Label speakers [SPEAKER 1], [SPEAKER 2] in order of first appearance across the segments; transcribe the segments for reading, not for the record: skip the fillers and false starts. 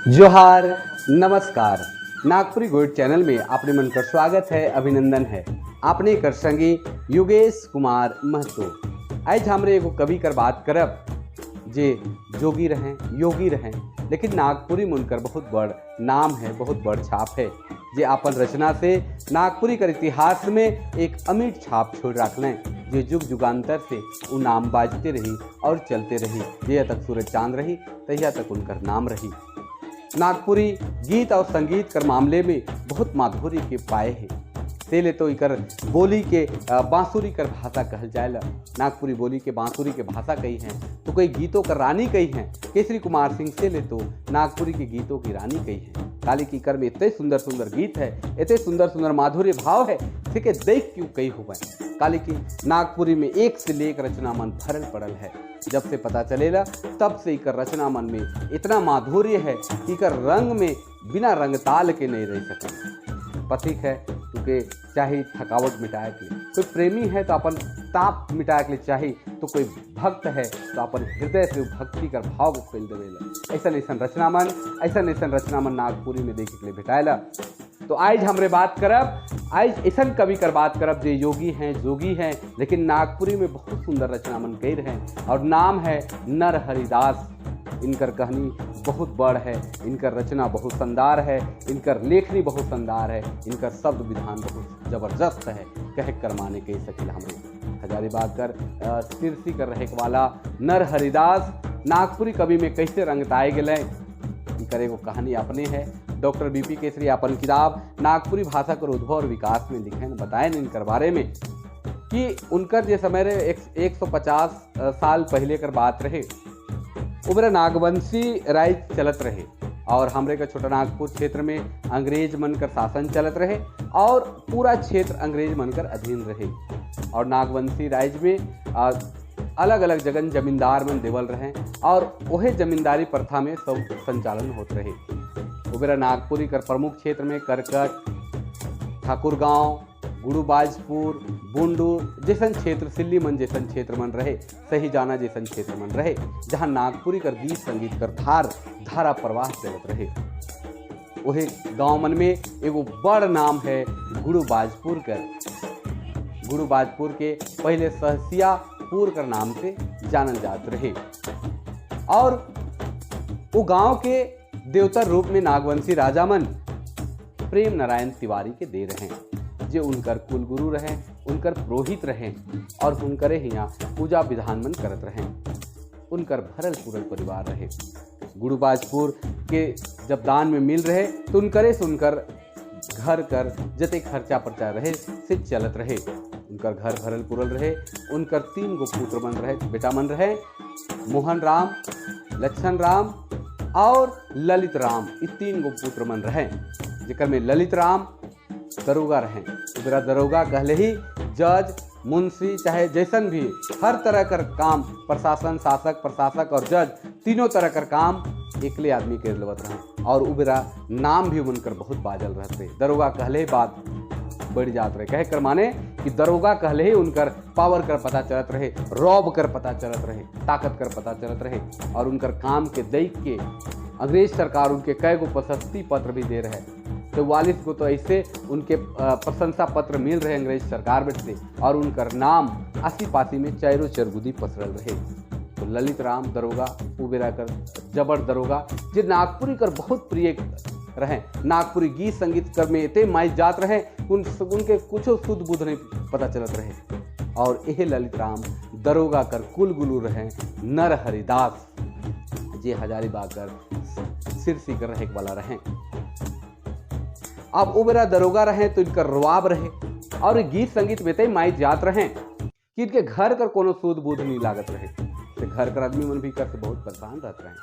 [SPEAKER 1] जोहार, नमस्कार। नागपुरी गोइड चैनल में आपने मन कर स्वागत है, अभिनंदन है। आपने कर संगी युगेश कुमार महतो। आज हमरे एगो कवि कर बात करब जे जोगी रहें, योगी रहें, लेकिन नागपुरी में उनकर बहुत बड़ नाम है, बहुत बड़ छाप है, जे आपन रचना से नागपुरी कर इतिहास में एक अमिट छाप छोड़ रख लें, जे जुग जुगांतर से वो नाम बाजते रही और चलते रही। जहिया तक सूरज चांद रही, तहिया तक उनकर नाम रही। नागपुरी गीत और संगीत कर मामले में बहुत माधुर्य के पाए हैं। से तो इकर बोली के बांसुरी कर भाषा कहल जाएला। नागपुरी बोली के बांसुरी के भाषा कही हैं, तो कोई गीतों कर रानी कही हैं। केसरी कुमार सिंह से ले तो नागपुरी के गीतों की रानी कही हैं। काली की कर में इतने सुंदर सुंदर गीत है, इतने सुंदर सुंदर माधुर्य भाव है, ठीक है, देख क्यों कई हो गए। काली की नागपुरी में एक से लेक रचना मन भरल पड़ल है। जब से पता चलेला, तब से इकर रचना मन में इतना माधुर्य है कि इकर रंग में बिना रंगताल के नहीं रह सके। पथिक है तो चाहे थकावट मिटाए के लिए, कोई प्रेमी है तो अपन ताप मिटाए के लिए चाही, तो कोई भक्त है तो अपन हृदय से भक्ति कर भाव को खोल देवेला। ऐसा ऐसा रचना मन, ऐसा ऐसा रचना मन नागपुरी में देखे के लिए भेटाएला। तो आज हमरे बात करब, आज ऐसा कवि कर बात करब जे योगी हैं, जोगी हैं, लेकिन नागपुरी में बहुत सुंदर रचना मन कर रहे हैं और नाम है नर हरिदास। इनकर कहानी बहुत बड़ है, इनकर रचना बहुत शानदार है, इनकर लेखनी बहुत शानदार है, इनकर शब्द विधान बहुत ज़बरदस्त है। कह कर माने कह सकिल हमरे हजारीबाग कर सिरसी कर रहे वाला नर हरिदास नागपुरी कवि में कैसे रंगताए गए, इकर एगो कहानी अपने है। डॉक्टर बीपी केसरी अपन किताब नागपुरी भाषा कर उद्भव और विकास में लिखे, बताएं इनकर बारे में कि उनकर जे समय रहे, 150 साल पहले कर बात रहे, उबरा नागवंशी राज चलत रहे और हमरे का छोटा नागपुर क्षेत्र में अंग्रेज मन कर शासन चलत रहे और पूरा क्षेत्र अंग्रेज मन कर अधीन रहे। और नागवंशी राज्य में अलग अलग जगन जमींदार मन देवल रहे और वही जमींदारी प्रथा में सब संचालन होत रहे। उबेरा नागपुरी कर प्रमुख क्षेत्र में करकट, ठाकुरगांव, गुड़ुबाजपुर, बुंडू जैसन क्षेत्र, सिल्ली मन जैसन क्षेत्र मन रहे, सही जाना जैसन क्षेत्र मन रहे, जहाँ नागपुरी कर गीत संगीत कर धारा प्रवाह चलत रहे। वही गांव मन में एगो बड़ नाम है गुड़ुबाजपुर कर। गुड़ुबाजपुर के पहले सहसियापुर कर नाम से जानल जात रहे और वो गांव के देवता रूप में नागवंशी राजा मन प्रेम नारायण तिवारी के दे रहे हैं, जे उनकर कुलगुरु रहे, उनकर पुरोहित रहे और उनकरे हिया पूजा विधान मन करत रहे। उनकर भरल पुरल परिवार रहे। गुरुबाजपुर के जब दान में मिल रहे तो उनकरे से उनकर घर कर जते खर्चा पर्चा रहे से चलत रहे। उनकर घर भरल पुरल रहे। उनकर तीन गो पुत्र मन रहे, बेटा मन रहे, मोहन राम, लक्षण राम और ललित राम। ये तीन गो पुत्र मन रहे, जेकर में ललित राम दरोगा रहे। उधरा दरोगा कहले ही जज, मुंशी, चाहे जैसन भी हर तरह कर काम, प्रशासन, शासक, प्रशासक और जज, तीनों तरह कर काम एकले आदमी कर लेवत रहे और उबेरा नाम भी उनकर बहुत बाजल रहते। दरोगा कहले ही बात बढ़ जात रहे। कहे कर माने कि दरोगा कहले ही उनकर पावर कर पता चलत रहे, रौब कर पता चलत रहे, ताकत कर पता चलत रहे। और उनकर काम के देख के अंग्रेज सरकार उनके कई गो प्रशस्ति पत्र भी दे रहे। 44 को तो ऐसे उनके प्रशंसा पत्र मिल रहे अंग्रेज सरकार में से और उनकर नाम आसी पासी में चारों चरगुदी पसरल रहे। तो ललित राम दरोगा उबेरा कर जबर दरोगा, जे नागपुरी कर बहुत प्रिय रहे, नागपुरी गीत संगीत कर में इतने माइज जात रहे, उनके कुछ सुध बुध नहीं पता चलत रहे। और यह ललित राम दरोगा कर कुल गुलू रहे नर हरिदास, जे हजारीबाग कर सिरसी कर रहे वाला रहे। अब उबेरा दरोगा रहे तो इनकर रुआब रहे और गीत संगीत में ते माई जात रहे कि इनके घर कर कोनो सुध बुध नहीं लागत रहे। तो घर कर आदमी मन भी कर से बहुत परेशान रहते रहे।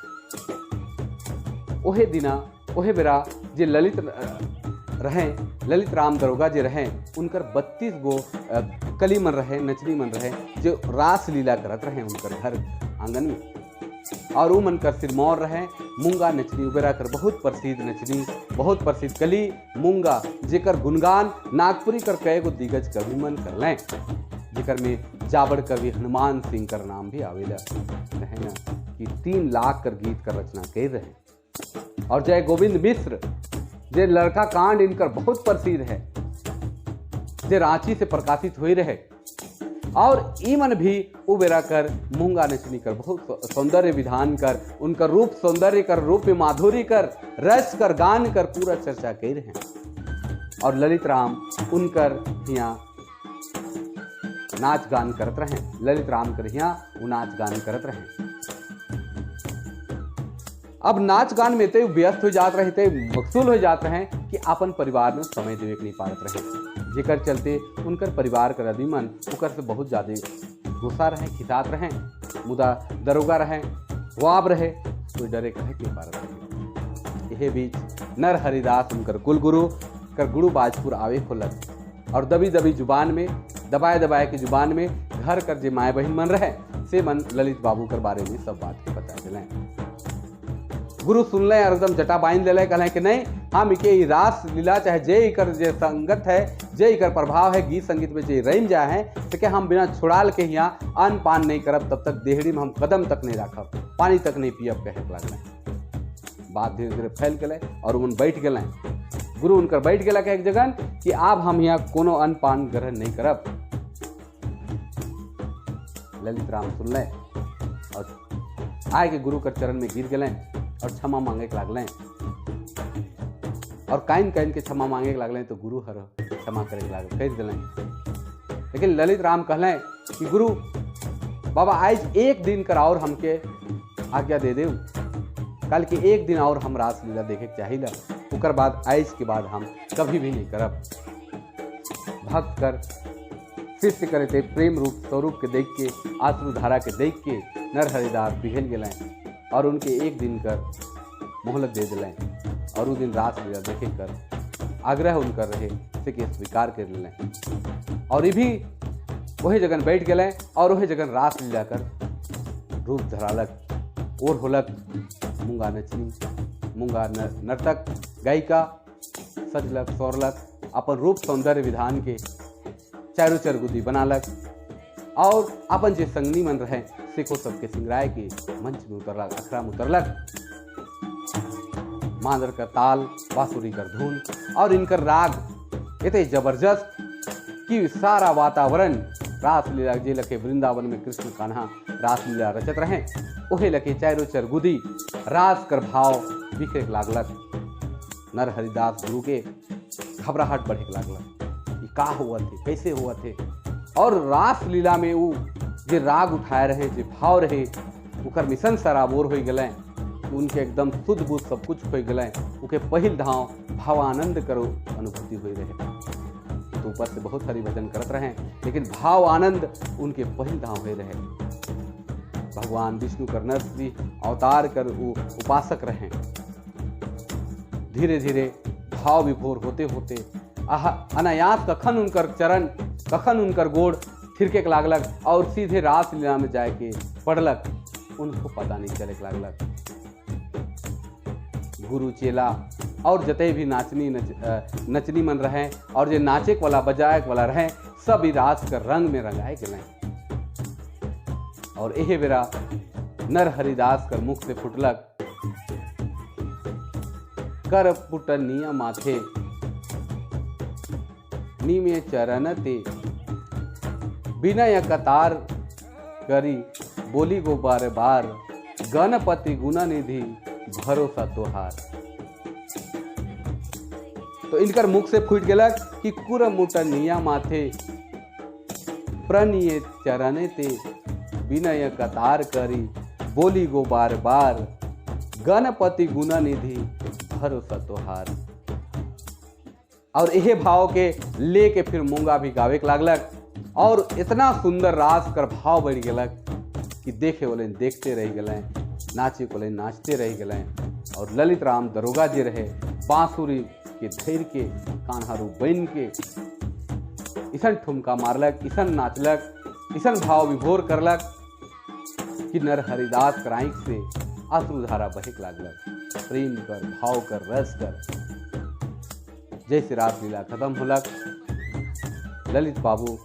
[SPEAKER 1] ओहे दिना, ओहे बेरा जे ललित रहे, ललित राम दरोगा जे रहे, उनकर 32 गो कली मन रहे, नचनी मन रहे, जो रास लीला करत रहे उनकर घर आंगन में। और वो मन कर सिरमौर रहे मूंगा नचनी। उबेरा कर बहुत प्रसिद्ध नचनी, बहुत प्रसिद्ध कली मूंगा, जेकर गुणगान नागपुरी कर कई गो दिग्गज कवि मन कर लें, जेकर में जाबड़ कवि हनुमान सिंह कर नाम भी आवेला रहे ना कि 3 लाख कर गीत कर रचना कर रहे। और जय गोविंद मिश्र जे लड़का कांड इनकर बहुत प्रसिद्ध है, जे रांची से प्रकाशित हुई रहे। और ईमन भी उ बेरा कर मूंगा नचनी कर बहुत सौंदर्य विधान कर, उनकर रूप सौंदर्य कर, रूप में माधुरी कर, रस कर, गान कर पूरा चर्चा कर रहे हैं। और ललित राम उनकर हिया नाच गान करत रहे। ललित राम कर हिया वो नाच गान करत रहे। अब नाच गान में ते व्यस्त हो जात रहे थे, मकसूल हो जात रहे कि अपन परिवार में समय देवे के नहीं पारत रहे, जेकर चलते उनकर परिवार कर आदमी मन उकर से बहुत ज़्यादा गुस्सा रहे, खिसात रहे। मुदा दरोगा रहे, वाब रहे, कोई डरे कहे के पारत रहे। यह बीच नर हरिदास उनकर कुलगुरु कर गुरु बाजपुर आवे खोलत और दबी दबी जुबान में, दबाए दबाए के जुबान में घर कर जे माए बहन मन रहे से मन ललित बाबू कर बारे में सब बात के बता दिलें। गुरु सुनले और एकदम जटा बांध ले, कहले कि नहीं, हम इके ई रास लीला चाहे जे इकर जे संगत है, जे इकर प्रभाव है, गीत संगीत में जे रम जाए हैं, तो क्या हम बिना छुड़ाल के यहाँ अन्न पान नहीं करब, तब तक देहड़ी में हम कदम तक नहीं रखब, पानी तक नहीं पियब कहे लगल। बात धीरे धीरे फैल गए और उन बैठ गए। गुरु उनकर बैठ गया एक जगह कि अब हम यहाँ कोनो अन्न पान ग्रहण नहीं करब। ललित राम सुनले और आए के गुरु कर चरण में गिर गए और क्षमा मांगे के लागल और काइन काइन के क्षमा मांगे के लागल, तो गुरु हर क्षमा करे के लागल, कह दिलें। लेकिन ललित राम कहलें कि गुरु बाबा आज एक दिन कर और हमके आज्ञा दे देव, कल के एक दिन और हम रास लीला देखे के चाहिला, ओकर बाद आज के बाद हम कभी भी नहीं करब। भक्त कर शिष्य करे थे प्रेम रूप स्वरूप के देख के, आश्रु धारा के देख के नर हरिदास पिघल गए और उनके एक दिन कर मोहलत दे दिलें और वो दिन रास लीला देखे कर आग्रह उनकर रहे से कि स्वीकार कर लें। और ये भी वही जगन बैठ गए और वही जगन रास लीला कर रूप धरालक और होलक मूंगा नचनी, मूंगा नर्तक गायिका सजलक सौरलक, अपन रूप सौंदर्य विधान के चारों चरगुदी बनालक और अपन जे संगनी मन रहे सिखो सबके सिंगराय के मंच में उतरलक, अखड़ा में उतरलक। मांदर का ताल, बांसुरी कर धुन और इनकर राग इतने जबरदस्त कि सारा वातावरण रासलीला जे लखे वृंदावन में कृष्ण कान्हा रासलीला रचत रहे, ओहे लखे चारों चरगुदी रास कर भाव बिखरे लागलक। नर हरिदास गुरु के घबराहट बढ़े लागलक कि का हुआ थे, कैसे हुआ थे। और रास लीला में उ जे राग उठाए रहे, जे भाव रहे, उकर मिशन सराबोर हो गए, उनके एकदम शुद्ध बुद्ध सब कुछ हो गए, उके पहिल धाव भावानंद करो अनुभूति हुई रहे। तो ऊपर से बहुत हरि भजन करत रहे, लेकिन भाव आनंद उनके पहिल धाव हुए रहे। भगवान विष्णु कर नरसिंह अवतार कर वो उपासक रहे। धीरे धीरे भाव विभोर होते होते आह अनायास कखन उनकर चरण, कखन उनकर गोड़ थिरके के लागलक और सीधे रास लीला में जाए के पड़लक, उनको पता नहीं चले के लागलक। गुरु चेला और जते भी नाचनी नचनी मन रहे और जे नाचे वाला बजाए वाला रहे, सब रास कर रंग में रंगाए गए। और एहे बेरा नर हरिदास कर मुख से फुटलक, कर पुटनिया माथे नीमे चरण ते, विनय कतार करी बोली गो बार बार, गणपति गुणनिधि भरोसा तोहार। तो इनकर मुख से फूट गलक कि कुर मुटनिया माथे प्रणीय चरण ते, विनय कतार करी बोली गो बार बार, गणपति गुणनिधि भरोसा तोहार। और यही भाव के लेके फिर मूंगा भी गावे के लागलक और इतना सुंदर रास कर भाव बढ़ गलक कि देखे वाले देखते रह गए, नाचे वाले नाचते रह गए। और ललित राम दरोगा जी रहे बांसुरी के धैर्य के कान्हारू बन के इसन ठुमका मारलक, इसन नाचलक, इसन भाव विभोर करलक कि नर हरिदास कर आँख से अश्रुधारा बहेक लागलक, प्रेम कर, भाव कर, रस कर। जैसे रासलीला खत्म होलक, ललित बाबू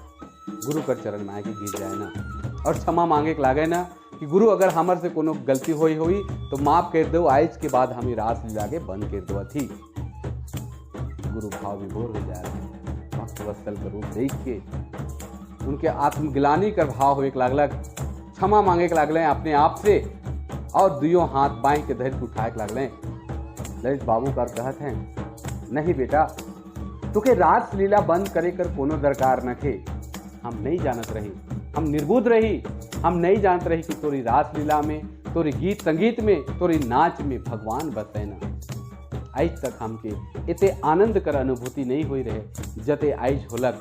[SPEAKER 1] गुरु कर चरण में आके गिर जाए ना और क्षमा मांगे के लागे ना कि गुरु, अगर हमर से कोनो गलती होई होई तो माफ कर दो। आज के बाद हम रास लीला के बंद कर दो थी। गुरु भाव विभोर हो जा रहे। भक्त वत्सल का रूप देख के उनके आत्मग्लानी कर भाव होए लागलक, क्षमा मांगे के लागले अपने आप से और दुयो हाथ बाई के धर के उठाए के लागले। ललित बाबू कर कहत हैं, नहीं बेटा, तुके रास लीला बंद करे कर कोनो दरकार न थे। हम नहीं जानत रही, हम निर्बुद्ध रही, हम नहीं जानत रही कि तोरी रास लीला में, तोरी गीत संगीत में, तोरी नाच में भगवान बसैना। आज तक हमके इते आनंद कर अनुभूति नहीं हुई रहे जते आइज होलक।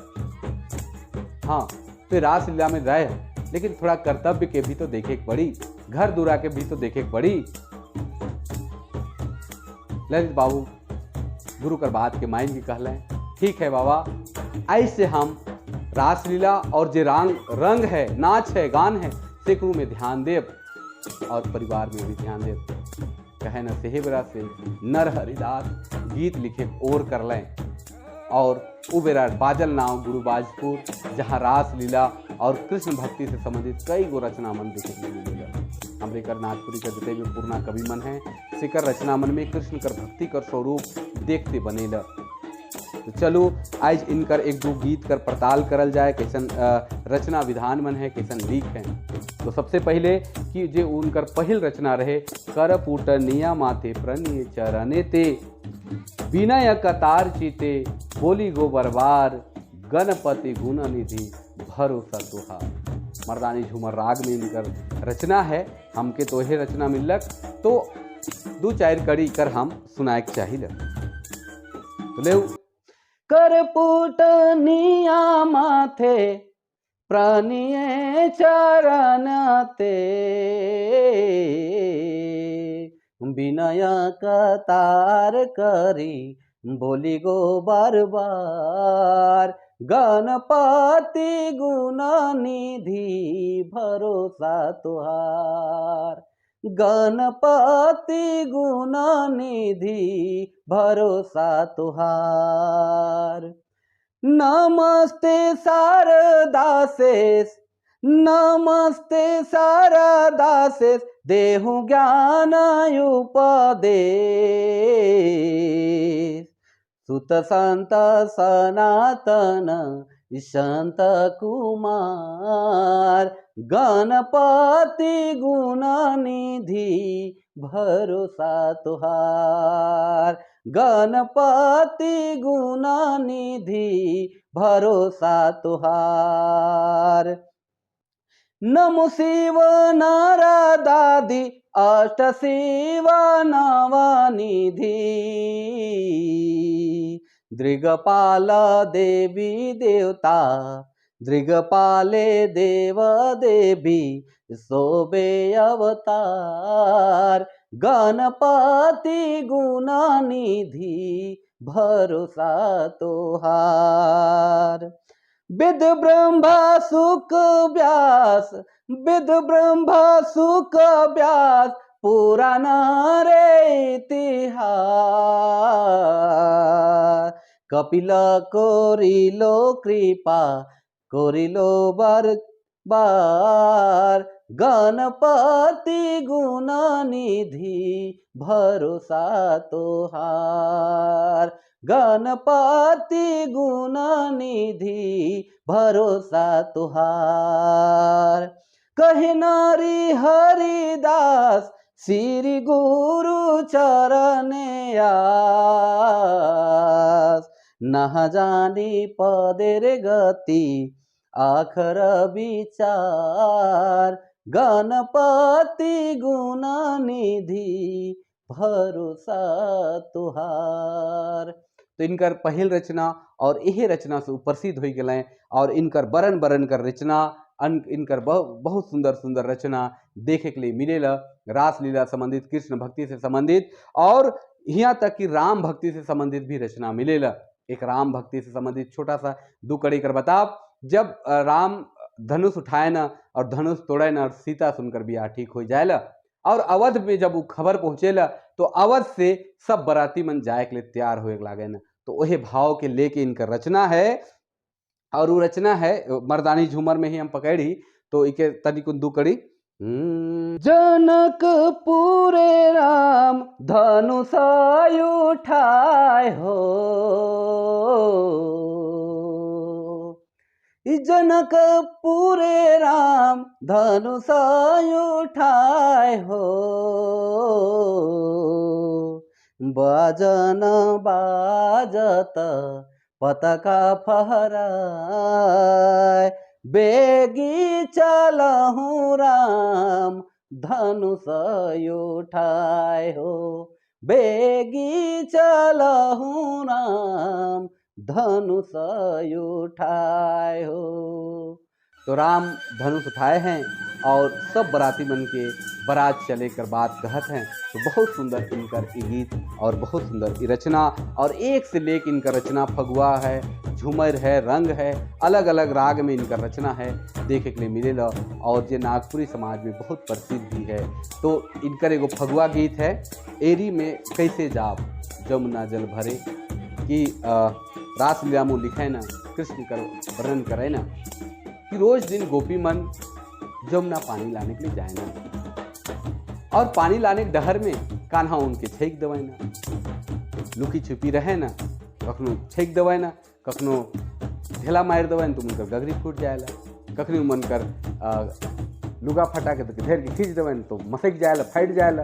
[SPEAKER 1] हाँ, तो रास लीला में रहे, लेकिन थोड़ा कर्तव्य के भी तो देखे के पड़ी, घर दुरा के भी तो देखे के पड़ी। ललित बाबू गुरु कर बात के मान के कहले, ठीक है बाबा, ऐसे हम रासलीला और जे रंग रंग है, नाच है, गान है, सेकरू में ध्यान देव और परिवार में भी ध्यान देव। कहे न सेहे बेरा से नर हरिदास गीत लिखे और कर लें और उ बेरा बाजल नाव गुरुबाजपुर, जहाँ रास लीला और कृष्ण भक्ति से संबंधित कई गो रचना मन देखे के मिलेगा। हमरे कर नागपुरी का जितने भी पुरना कवि मन है, सिकर रचना मन में कृष्ण कर भक्ति कर स्वरूप देखते बनेला। तो चलो, आज इनकर एक दो गीत कर पड़ताल करल जाए, कैसन रचना विधान मन है, कैसन लीक है। तो सबसे पहले कि जे उनकर पहिल रचना रहे, कर पुटनिया माथे प्रणीय चरने ते, विनय कतार चीते बोली गो बरबार, गणपति गुण निधि भरोसा तुहार। मर्दानी झूमर राग में इनकर रचना है। हमके तो यही रचना मिलक तो दो चार कड़ी कर हम सुनाए के चाहिए। तो ले, कर पुटनिया माथे प्रणीय चरण ते, विनय कतार करी बोली गो बार बार, गणपति गुण निधि भरोसा तुहार, गणपति गुण निधि भरोसा तुहार। नमस्ते शारदासेस, नमस्ते शारदासेस, देहु ज्ञान उपदेश, सुत संत सनातन संत कुमार, गणपति गुण निधि भरोसा तुहार, गणपति गुण निधि भरोसा तुहार। नमो शिव नारदादि अष्ट शिव नवनिधि, दृगपाल देवी देवता, दृगपाले देव देवी शोभे अवतार, गणपति गुण निधि भरोसा तोहार। विद ब्रह्मा सुख व्यास, विद ब्रह्मा सुख व्यास, पुराण रे इतिहास, कपिल करिलो कृपा करिलो बार बार, गणपति गुण निधि भरोसा तोहार, गणपति गुण निधि भरोसा तुहार। कहे नारी हरिदास श्री गुरु चरणे आस, नह जानी पदेर गति आखर विचार, गणपति गुण निधि भरोसा तुहार। तो इनकर पहिल रचना और यही रचना से प्रसिद्ध हो गए और इनकर बरन बरन कर रचना, इनकर बहुत सुंदर सुंदर रचना देखे के लिए मिलेला, रासलीला संबंधित, कृष्ण भक्ति से संबंधित और यहाँ तक कि राम भक्ति से संबंधित भी रचना मिलेला। एक राम भक्ति से संबंधित छोटा सा दो कड़ी कर बताब। जब राम धनुष उठाए न और धनुष तोड़े न और सीता सुनकर बियाह ठीक हो जाएला और अवध में जब वो खबर पहुँचेला तो अवध से सब बराती मन जाए के लिए तैयार होए लागे न। तो वही भाव के लेके इनका रचना है और वो रचना है मर्दानी झूमर में ही हम पकड़ी, तो इके तनिकुन दू कड़ी। जनकपुरे राम धनुष उठाए हो, जनकपुरे राम धनुष उठाए हो, बाजन बाजत पताका फहराए, बेगी चलहु राम धनुष उठाए हो, बेगी चलहु राम धनुष उठाए हो। तो राम धनुष उठाए हैं और सब बराती मन के बारात चले कर बात कहत हैं। तो बहुत सुंदर इनकर ई गीत और बहुत सुंदर ई रचना, और एक से लेक इनका रचना फगुआ है, झूमर है, रंग है, अलग अलग राग में इनका रचना है, देखे के लिए मिलेला और जे नागपुरी समाज में बहुत प्रसिद्ध भी है। तो इनकर एगो फगुआ गीत है, एरी में कैसे जाब जमुना जल भरे, कि रासलीला में लिखे ना, कृष्ण कर वर्णन करे ना कि रोज दिन गोपी मन जमुना पानी लाने के लिए जाए ना, और पानी लाने के डहर में कान्हा उनके छेक दवाए ना, लुकी छुपी रहे ना, कखनो छेक दवाए ना, कखनो ढेला मार दवाए तो उनकर गगरी फूट जाएला, कखनी मन कर लुगा फटा के घेर के खींच दवाए तो मसक जाएला, फट जाएला।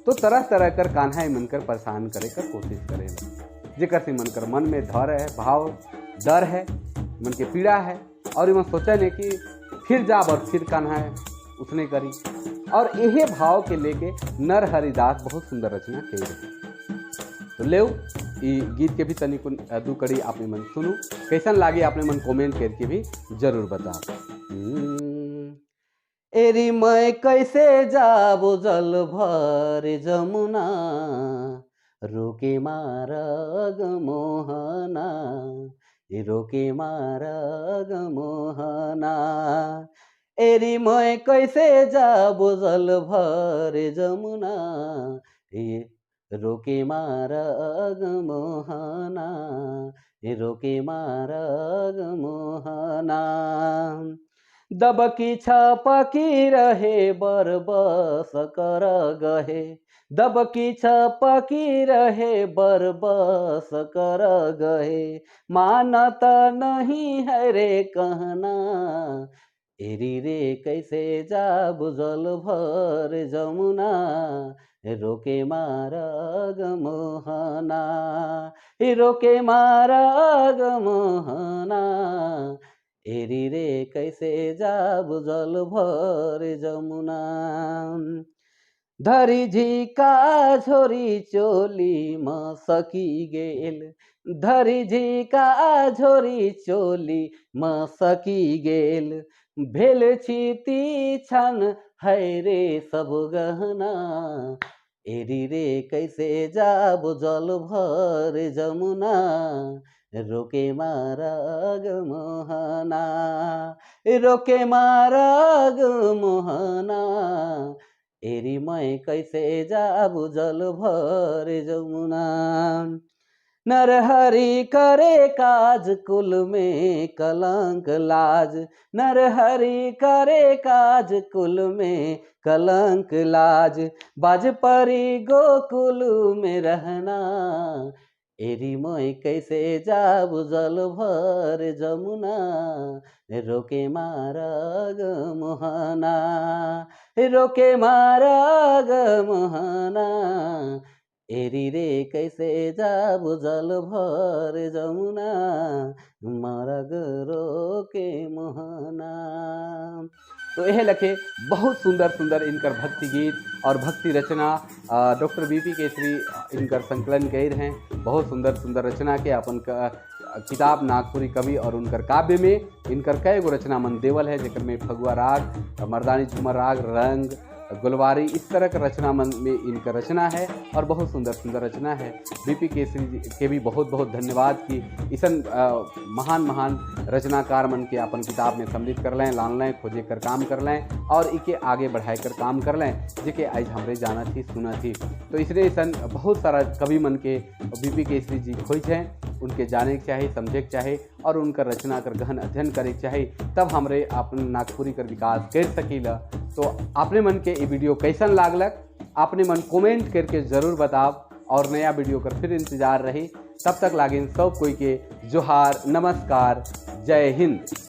[SPEAKER 1] तो तरह तरह कर कान्हा मन कर परेशान करे कर कोशिश करेला, जेकर से मन कर मन में डर है, भाव डर है, मन के पीड़ा है, और मन सोचा नहीं कि फिर जाब और फिर कान्हा है उसने करी। और यही भाव के लेके नर हरिदास बहुत सुंदर रचना कही रहे। तो ले ई गीत के भी तनिक दू कड़ी आपने मन सुनू, कैसन लागे आपने मन कमेंट करके भी जरूर बता। एरी मैं कैसे जाबो जल भर जमुना, रोके मारग मोहना, रोके मारग मोहना, एरी मैं कैसे जाबो जल भर जमुना, ए रोके मारग मोहना, रोके मारग मोहना, दबकी छपकी रहे बरबस कर गहे, दबकी छपकी रहे बरबस कर गहे, मानत नहीं है रे कहना, एरी रे कैसे जाब जल भर जमुना, रोके मारग मोहना, रोके मारग मोहना, एरी रे कैसे जाब जल भर जमुना, धरी झिका झोरी चोली म सकी गेल, धरी झिका झोरी चोली म सकी गेल, भेल छिती छन है रे सब गहना, एरी रे कैसे जाब जल भर जमुना, रोके मारग मोहना, रोके मारग मोहना, एरी मैं कैसे जाब जल भर जमुना, नरहरि करे काज कुल में कलंक लाज, नरहरि करे काज कुल में कलंक लाज, बाज परी गोकुल में रहना, एरी मैं कैसे जाब जल भर जमुना, रोके मारग मोहना, रोके मारग मोहना, एरी रे कैसे जाब जल भर जमुना, मारग रोके मोहना। तो यह लखे बहुत सुंदर सुंदर इनकर भक्ति गीत और भक्ति रचना डॉक्टर बीपी केसरी इनकर संकलन कर हैं। बहुत सुंदर सुंदर रचना के अपन किताब नागपुरी कवि और उनकर काव्य में इनकर कई गो रचना मन देवल है, जेकर में फगुआ राग, मर्दानी झूमर राग, रंग, गुलवारी, इस तरह का रचना मन में इनका रचना है और बहुत सुंदर सुंदर रचना है। बीपी केसरी जी के भी बहुत बहुत धन्यवाद कि इसन महान महान रचनाकार मन के अपन किताब में सम्मिलित कर लें, लान लें, खोजे कर काम कर लें और इके आगे बढ़ाए कर काम कर लें, जेके आज हमरे जाना थी सुना थी। तो इसलिए इसन बहुत सारा कवि मन के बीपी केसरी जी खोज हैं, उनके जाने के चाहे, समझे के चाहे और उनका रचना कर गहन अध्ययन करे के चाहे, तब हमरे अपन नागपुरी कर विकास कर सकीला। तो आपने मन के ये वीडियो कैसन लागलक, आपने मन कमेंट करके ज़रूर बताव और नया वीडियो कर फिर इंतजार रही। तब तक लागिन सब कोई के जोहार, नमस्कार, जय हिंद।